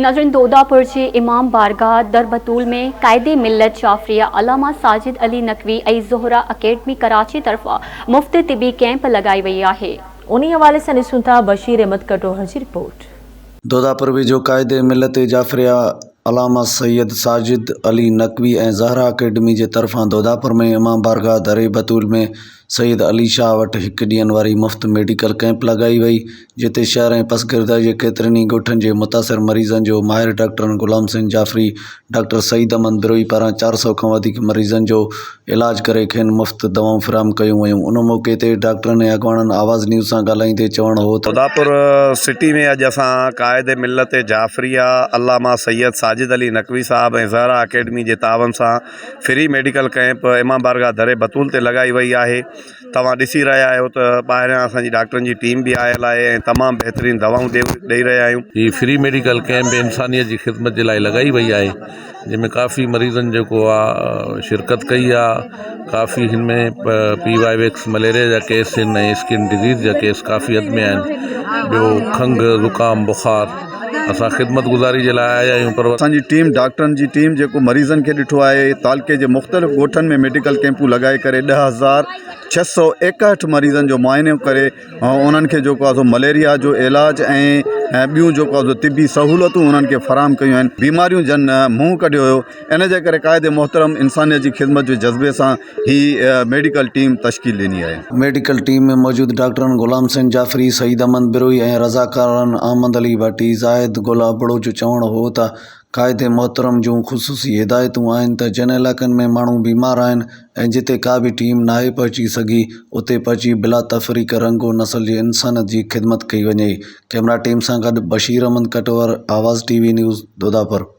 ناظرين دوداپور جي امام بارگاهه در بتول ۾ قائد ملت جعفريه علامه ساجد علي نقوي ۽ زهره اڪيڊمي ڪراچي طرفان مفت طبي ڪئمپ لڳائي وئي آهي. انهي حوالي سان ڏسون ٿا بشير احمد ڪٽوهر جي رپورٽ. دوداپور ويجهو قائد ملت جعفريه علامه سيد ساجد علي نقوي ۽ زهره اڪيڊمي جي طرفان دوداپور ۾ امام بارگاهه دري بتول ۾ سيد علي شاهه وٽ هڪ ڏينهن واري مفت ميڊيڪل ڪئمپ لڳائي وئي، جتي شهر ۽ پسگردائي جي ڪيترن ئي ڳوٺن جي متاثر مريضن جو ماهر ڊاڪٽرن غلام حسين جعفري، ڊاڪٽر سعيد احمد بروهي پاران 400 کان وڌيڪ مريضن جو علاج ڪري کين مفت دوائون فراهم ڪيون ويون، ان موقعي تي ڊاڪٽرن ۽ اڳواڻن آواز نيوز سان ڳالهائيندي چوڻ هو ته. خداپور سٽي ۾ اڄ اسان قائد ملت جعفريه علامه سيد ساجد علي نقوي صاحب ۽ زهرا اڪيڊمي جي تعاون سان فري ميڊيڪل ڪئمپ امام بارگاهه دري بتول تي لڳائي وئي آهي توهان ڏسي رهيا آهيو ته ٻاهريان اسان جي ڊاڪٽرن جي ٽيم به آيل آهي ۽ تمام بهترين دوائون ڏئي رهيا آهيون. هي فري ميڊيڪل ڪئمپ انسانيت جي خدمت جي لاء لڳائي وئي آهي جنهن ۾ ڪافي مريضن جيڪو آ شرڪت ڪئي آ ڪافي هن ۾ پي وائي ويڪس مليريا جا ڪيس آهن ۽ اسڪن ڊزيز جا ڪيس ڪافي حد ۾ آهن ٻيو کنگهه زڪام بخار اسان خدمت گذاري جي لاء آيا آهيون پر. اسان جي ٽيم ڊاڪٽرن جي ٽيم جيڪو مريضن کي ڏٺو آهي تعلقي جي مختلف ڳوٺن ۾ ميڊيڪل ڪئمپون لڳائي ڪري 10661 مريضن جو معائنو ڪري انهن کي جيڪو آهي سو مليريا جو علاج ۽ ٻيون جيڪو آهي سو طبي سهولتون انهن کي فراهم ڪيون آهن بيماريون جن منهن ڪڍيو هيو ان جي ڪري قائد محترم انسانيت جي خدمت جي جذبي سان هي ميڊيڪل ٽيم تشڪيل ڏني آهي. ميڊيڪل ٽيم ۾ موجود ڊاڪٽرن غلام حسين جعفري، سعيد احمد بروهي ۽ رضاڪارن احمد علي ڀٽي، زاهد گل ابڙو جو چوڻ هو ته قائد محترم جون خصوصي هدايتون آهن ته جن علائقن ۾ ماڻهو بيمار آهن ۽ جتي ڪا به ٽيم ناهي پهچي سگهي اتي پهچي بلا تفريق رنگ و نسل جي انسانيت جي خدمت ڪئي وڃي. ڪئميرا ٽيم سان گڏ Bashir Ahmed Katohar, Awaz T V news, Dodapur.